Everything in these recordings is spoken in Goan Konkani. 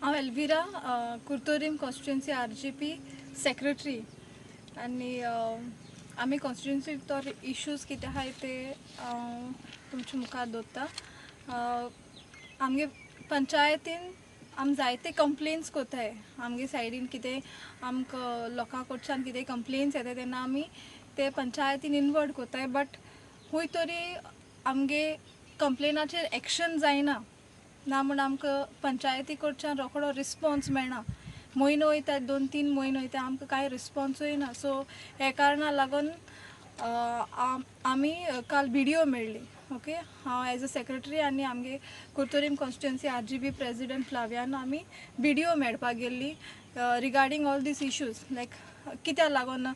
हांव Elvira, Curtorim constituency RGP secretary आनी आमी कॉन्स्टिट्युएन्सी भितर इश्यूज कितें आहाय ते हांव तुमच्या मुखार दवरता. आमगे पंचायतीन आमी जायते कंप्लेन्स कोताय. आमगे सायडीन कितें आमकां लोकां कडच्यान कितें कंप्लेन्स येता तेन्ना आमी ते पंचायतीन इनवर्ड कोताय, बट खूंय तरी आमगे कंप्लेनाचेर एक्शन जायना ना म्हूण आमकां पंचायती कडच्यान रोखडो रिस्पोन्स मेळना. म्हयनो वयता, 2-3 म्हयनो वयता, आमकां कांय रिस्पोन्सूय ना. सो हे कारणा लागून आमी काल BDO मेळ्ळी. ओके, हांव एज अ सेक्रेटरी आनी आमगे Curtorim constituency RGP president Flavian आमी BDO मेळपाक गेल्ली regarding all these issues, like कित्याक लागून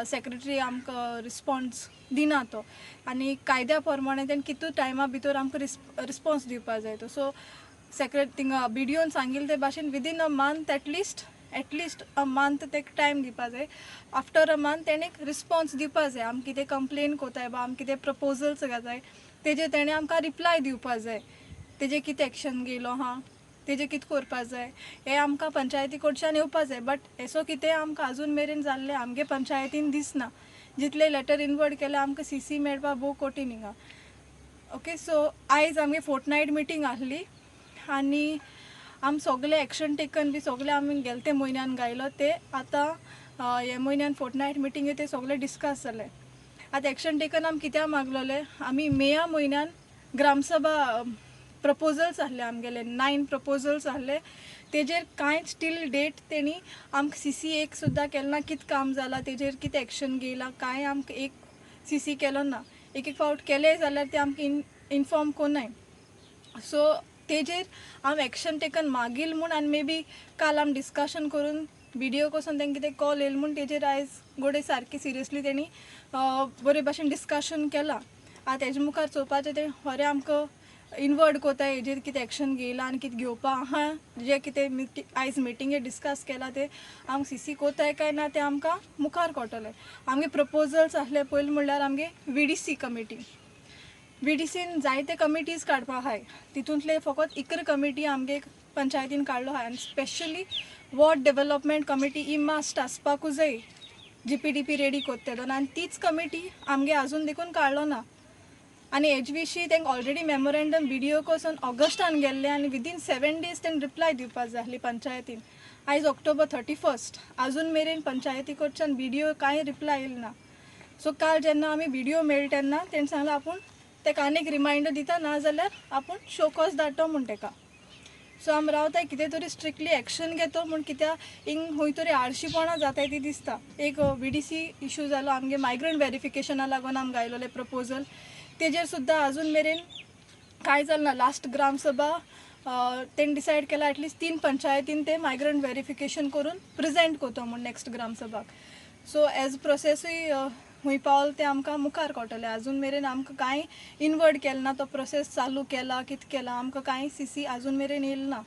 सेक्रेटरी आमकां रिस्पोन्स दिना तो आनी कायद्या प्रमाणे तेणें कितू टायमा भितर आमकां रिस्पोन्स दिवपा जाय तो. सो थिंगा BDOन सांगिल्ले ते भाशेन within a month, at least a month तेका टायम दिवपा जाय. आफ्टर अ मंथ तेणें रिस्पोन्स दिवपा जाय. आमी कितें कंप्लेन कोताय बा, आमी कितें प्रपोजल्स घाताय तेजेर तेणें आमकां रिप्लाय दिवपा जाय. तेजेर कितें एक्शन घेयलो आहा, तेजेर कितें करपा जाय हें आमकां पंचायती कडच्यान येवपा जाय. बट येसो कितें आमकां आजून मेरेन जाल्लें आमगे पंचायतीन दिसना. जितले लेटर इनवर्ड केले आमकां CC मेळपा भोव कठीण हिंगा. ओके, सो आयज आमगे फोर्टनायट मिटींग आहली आनी आमी सगळे एक्शन टेकन बी सगळे आमी गेले ते म्हयन्यान गायलो ते आतां हे म्हयन्यान फोर्टनायट मिटींग ते सगळे डिस्कस जाले. आतां एक्शन टेकन आमी कित्याक मागलोले, आमी मेया म्हयन्यान ग्रामसभा प्रपोजल्स आहले आमगेले 9 प्रपोजल्स आहले, तेजेर कांयच टील डेट तेणी आमकां CC एक सुद्दां केलें ना. कितें काम जालां तेजेर कितें एक्शन घेयलां कांय आमकां एक CC केलो ना. एक एक फावट केलें जाल्यार ते आमकां इनफॉर्म कोन्नाय. सो तेजेर हांव एक्शन टेकन मागील म्हूण आनी मे बी काल आमी डिस्कशन करून BDO कडसून तांकां कितें कॉल येयलो म्हूण तेजेर आयज गोडे सारकें सिरियसली तेणी बरे भाशेन डिस्कशन केलां. आतां तेजे मुखार चोवपाचें तें खरें आमकां इनवर्ड कोताय हेजेर कितें एक्शन घेयलां आनी कितें घेवपा आहा, जें कितें आयज मिटिंगे डिस्कस केलां तें आमकां CC कोताय काय ना तें आमकां मुखार कळटलें. आमगे प्रपोजल्स आहले पयलीं म्हणल्यार आमगे VDC committee. VDCन जायते कमिटीज काडपा आहाय, तितूंतले फकत 11 कमिटी आमगे पंचायतीन काडलो आहाय आनी स्पेशली वॉर्ड डेवलपमेंट कमिटी ही मास्ट आसपाकूच जाय GPDP ready कोत्ता तेदोना, आनी तीच कमिटी आमगे आजून देखून काडलो ना. आनी हेजे विशीं तांकां ऑलरेडी मेमोरेंडम BDO कडसून ऑगस्टान गेल्लें आनी विदीन 7 days तांकां रिप्लाय दिवपा जाय आसली पंचायतीन. आयज ऑक्टोबर 31, आजून मेरेन पंचायती कडच्यान BDO कांय रिप्लाय येयलो ना. सो काल जेन्ना आमी BDO मेळ्ळे तेन्ना तेणें सांगलें आपूण ताका आनीक रिमायंडर दिता, ना जाल्यार आपूण शोकॉज धाडटो म्हूण ताका. सो आमी रावताय कितें तरी स्ट्रिक्टली एक्शन घेतो म्हूण, कित्याक हिंग खंय तरी आळशीपणां जाताय ती दिसता. एक VDC issue जालो आमगे मायग्रंट वेरिफिकेशना लागून आमी घायलोलें प्रपोजल, तेजेर सुद्दां आजून मेरेन कांय जालें ना. लास्ट ग्रामसभा तेणें डिसायड केला एटलिस्ट 3 पंचायतीन ते मायग्रंट वेरिफिकेशन करून प्रेजेंट करता म्हूण नेक्स्ट ग्रामसभाक. सो एज प्रोसेसूय खूंय पावल तें आमकां मुखार कळटलें. आजून मेरेन आमकां कांय इनवर्ड केलें ना, तो प्रोसेस चालू केला कितें केलां आमकां कांय CC आजून मेरेन येयलें ना.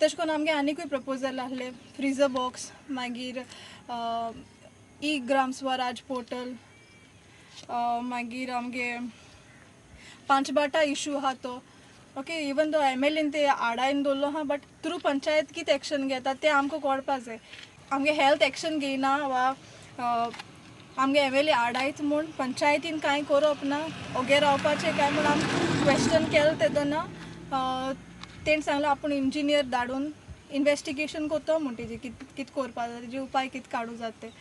तशें करून आमगे आनिकूय प्रपोजल आहले, फ्रिजर बॉक्स, मागीर ई ग्राम स्वराज पोर्टल, मागीर आमगे पांचबाटा इशू आहा तो. ओके, इवन दो MLAन ते आडायन दवरलो आहा, बट थ्रू पंचायत कितें एक्शन घेता तें आमकां कळपा जाय. आमगे हेल्थ एक्शन घेयना वा आमगे MLA आडायत म्हूण पंचायतीन कांय करप ना, ओगे रावपाचें काय म्हूण आमी क्वेश्चन केलें तेदोना तेणें सांगलें आपूण इंजिनियर धाडून इनवेस्टिगेशन करतो म्हूण तेजेर कितें करपा जाय, तेजे उपाय कितें काडूं जाता ते.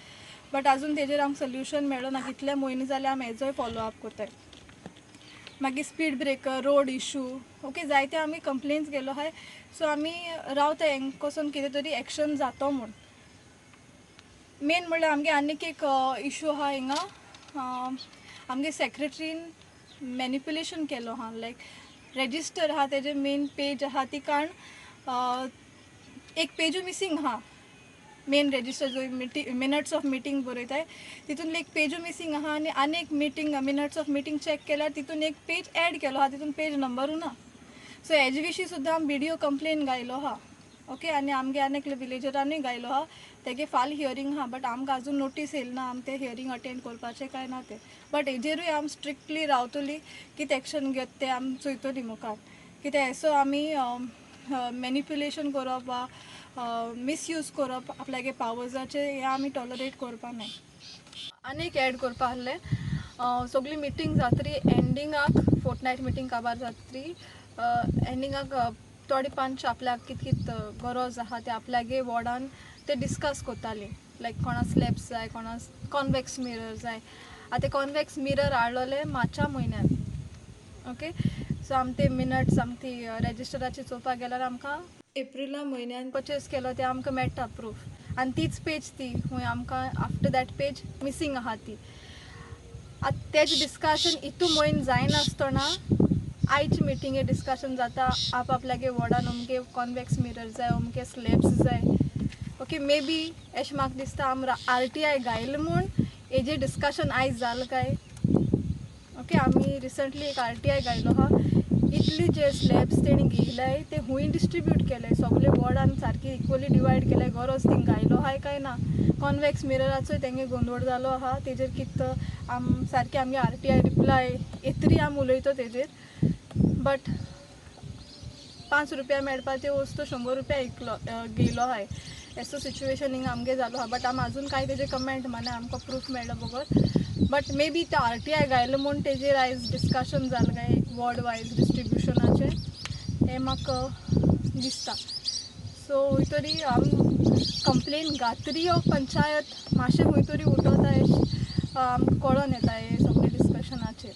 बट आजून तेजेर आमकां सोल्युशन मेळना. कितले म्हयने जाले आमी हेजोय फॉलो अप कोताय. मागीर speed breaker, road issue, okay, जायते आमी कंप्लेन्स गेलो आहाय. सो आमी रावता हेंकोसून कितें तरी एक्शन जातो म्हूण. मेन म्हणल्यार आमगे आनीक एक इशू आहा हिंगा, आमगे सेक्रेटरीन मॅनिपुलेशन केलो आहा. लायक रेजिस्टर आहा तेजे मेन पेज आहा ती काण एक पेजू मिसींग आहा. मेन रेजिस्टर जो मिनट्स ऑफ मिटींग बरयताय तितून एक पेजू मिसींग आहा आनी आनी एक meeting minutes of meeting check केल्यार तितून एक पेज एड केलो आहा, तितून पेज नंबरूय ना. सो हेजे विशीं सुद्दां आमी BDO complain घायलो आहा. ओके, आनी आमगे आनी एकले विलेजरानूय घायलो आहा, तेगे फाल्यां हियरींग आहा, बट आमकां आजून नोटीस येयली ना आमी तें हियरींग अटेंड करपाचें काय ना तें. बट हेजेरूय आमी स्ट्रिक्टली रावतली, कितें एक्शन घेता तें आमी चोयतली मुखार. कित्याक येसो आमी मॅनिप्युलेशन करप वा मिसयूज करप आपल्यागे पावर्साचे हें आमी टॉलरेट करपा नाय. आनी एक एड करपा आहलें, सगळी मिटींग जातरी एंडिंगाक, फोर्ट नायट मिटींग काबार जातरी एंडिंगाक थोडे पंच आपल्याक कित कित गरज आहा ते आपल्यागे वॉर्डान ते डिस्कस करताली, लायक कोणा स्लॅब्स जाय, कोणा कॉन्वेक्स मिरर जाय. आतां कॉन्वेक्स मिरर हाडलोले मार्चा म्हयन्यान, ओके. सो आम ते मिनट्स आम ती रेजिस्टराचेर चोवपाक गेल्यार आमकां एप्रिला म्हयन्यान पर्चेस केलो ते आमकां मेळटा प्रूफ आनी तीच पेज ती खूंय आमकां आफ्टर that page missing आहा ती. आतां तेजें डिस्कशन इतू म्हयन जायनासतना आयचे मिटिंगे डिस्कशन जाता आप आपल्यागे वॉर्डान अमके कॉन्वेक्स मिरर जाय, अमके स्लॅब्स जाय. ओके, मे बी अशें म्हाका दिसता आम आरटीआय घायले म्हूण हेजें डिस्कशन आयज जालां काय. ओके, आमी रिसंटली एक आरटीआय घायलो आहा. इतली जे स्लॅब्स तेणी घेयल्याय ते खूंय डिस्ट्रिब्यूट केले, सगळे वॉर्डान सारके इक्वली डिवायड केले, गरज थिंग घायलो आहाय काय ना. कॉन्वेक्स मिरराचोय तेंगे गोंदळ जालो आहा, तेजेर कित आम सारके आमगे आरटीआय रिप्लाय येतरी आमी उलयतो तेजेर. बट 5 रुपया मेळपा ते वस्तू 100 रुपया इकलो घेयलो आहाय, एसो सिच्युएशन हिंगा आमगे जालो आहा. बट आमी आजून कांय तेजे कमेंट माना आमकां प्रूफ मेळ्ळो बगर. बट मे बी ते आरटीआय घायलो म्हूण तेजेर आयज डिस्कशन जालें काय वॉर्ड वायज डिस्ट्रिब्युशनाचें, हें म्हाका दिसता. सो खंय तरी आम कंप्लेन घातरी हो पंचायत मातशें खंय तरी उठोता अशें आमकां कळोन येता हे सगळे डिस्कशनाचेर.